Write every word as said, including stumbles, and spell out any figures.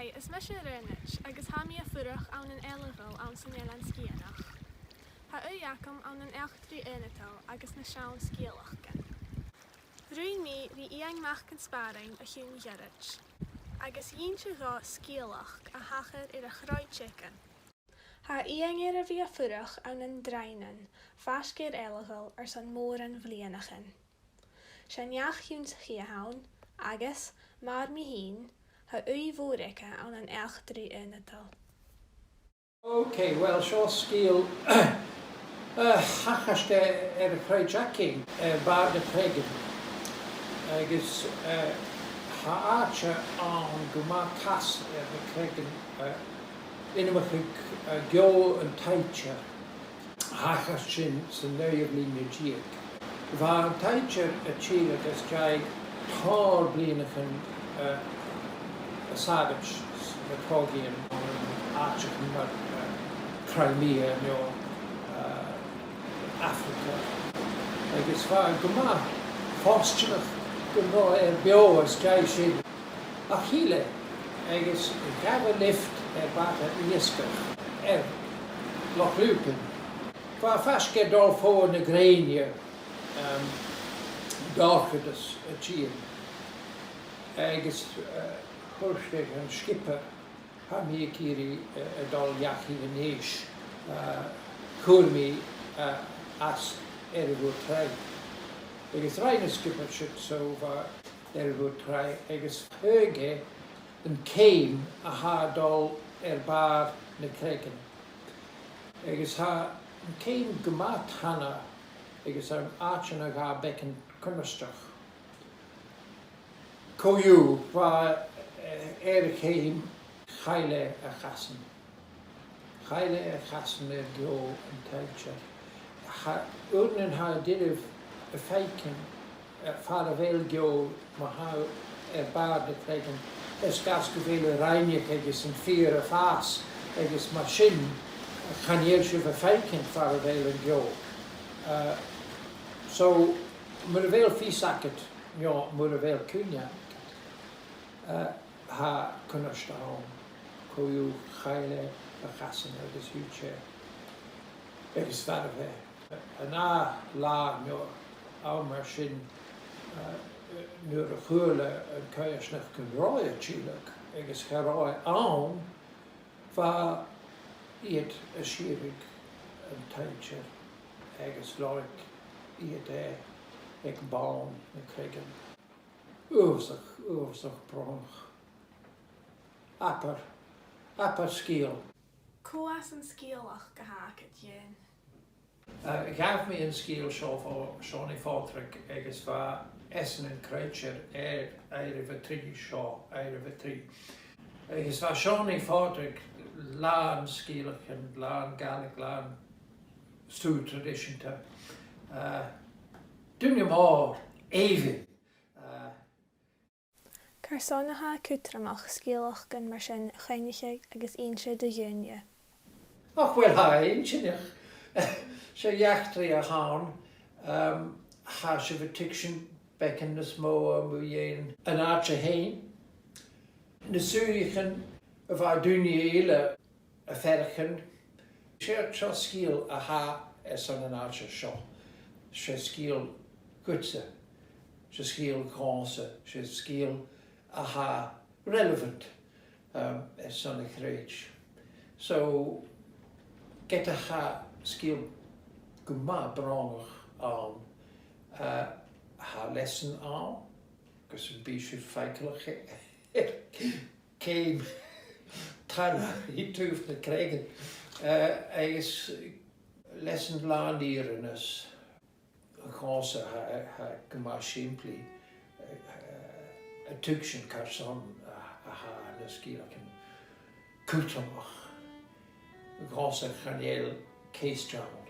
Hi, is mise Raghnaid agus tha mi a' fuireach ann an Eilbheil anns an Eilean Sgitheanach. Tha ùidh agam ann an eachdraidh ionadail agus na seann sgeulachdan. Bhruidhinn mi ri Iain Mac an Spàrraing o chionn ghoirid, agus dh'inns e dhomh sgeulachd a thachair air a' Chroit Eagan. Tha Iain air a bhith a' fuireach ann an Dràighnean, faisg air Eilbheil airson mòran bhliadhnaichean. 'S e an neach-ionnsachaidh a th' ann, agus, mar mi fhìn, tha ùidh mhòr aige ann an eachdraidh ionadail. Ok, well, seo sgeul, eh, thachairt air a' Chroit Eagan, eh, Bàrd na Creagan. Agus, eh, tha àite ann gu math cas air na creagan, eh, ainmeachadh, eh, Geò an Taighdeir. Thachairt sin san naoidheamh linn deug. Bha an taighdeir a' tilleadh às dèidh tòrr bhliadhnaichean, eh, a shabaid na cogaidhean ann an àiteachan mar, eh, Crimea no, eh, Afraga. Agus bha e gu math fortanach gun robh e air beò às dèidh sin. Ach thill e, agus ghabh e lift air bàta iasgaich air Loch Lùbainn. Bha e faisg air dol fodha na grèine, um, dorchadas a' tighinn. Agus, uh, thuirt e dhan sgiobair, "Tha mi ag iarraidh, uh, a dhol dhachaigh a-nis, uh, chuir mi, uh, às Earra-mhòr Tràigh." Agus rinn an sgiobair sin, so bha Earra-mhòr Tràigh, agus thug e an ceum a tha a' dol air bàrr na creige. Agus tha an ceum gu math tana, agus ann an àiteigin a dhà beagan cunnartach. Co-dhiù, bha, eh, air a' cheum, chaill e a chasan. Chaill e a chasan air Geò an Taighdeir. Tha, uaireannan tha e doirbh a' faicinn, eh, far a bheil Geò ma tha e air bàrr na creige, air sgàth 's gu bheil an rèine agus am feur a' fàs, agus mar sin, chan eil sibh a' faicinn far a bheil an Geò. Eh, so, mura bheil fios agad, no mura bheil cuimhne agad, eh, tha cunnart ann, co-dhiù, chaill e a chasan agus thuit e agus mharbh e. An ath latha no àm mar sin, eh, nuair a chuala an coimhearsnach gun robh e a' tilleadh agus cha robh e ann, bha iad a' sireadh an taighdeir agus leag iad e aig bun na creige. Uabhasach, uabhasach brònach. Abair, abair sgeul. Cò às an sgeulachd a th' agad, Iain? Eh, ghabh mi an sgeul seo bho Sheonaidh Phàdraig agus bha esan an croitear air àireamh a trì seo, àireamh a trì. Agus bha Seonaidh Phàdraig làn sgeulachdan, làn Gàidhlig, làn stuth traidiseanta. Eh, duine mòr èibhinn. Eh, Carson a tha e cudromach sgeulachdan mar sin a choinneachadh agus innse do dhaoine? Och, uill, tha e inntinneach. 'S e eachdraidh a th' ann, um, tha sibh a' tuigsinn beagan nas motha mu dheidhinn an àite fhèin, na suidheachaidhean a bha daoine eile a' faireachdainn. 'S e seo sgeul a tha airson an àite seo. 'S e sgeul dhutsa. 'S e sgeul dhòmhsa. 'S e sgeul a tha relevant, um, airson a' chreid. So, ged a tha sgeul gu math brònach ann, uh, tha leasan ann, gus am bi sibh faiceallach ceum tana ri taobh na creige, eh, agus leasan làn fhiabhras. Dhòmhsa tha, tha e gu math sìmplidh, eh, a' tuigsinn carson a, a tha na sgeulachdan cudromach. Dhòmhsa chan eil ceist ann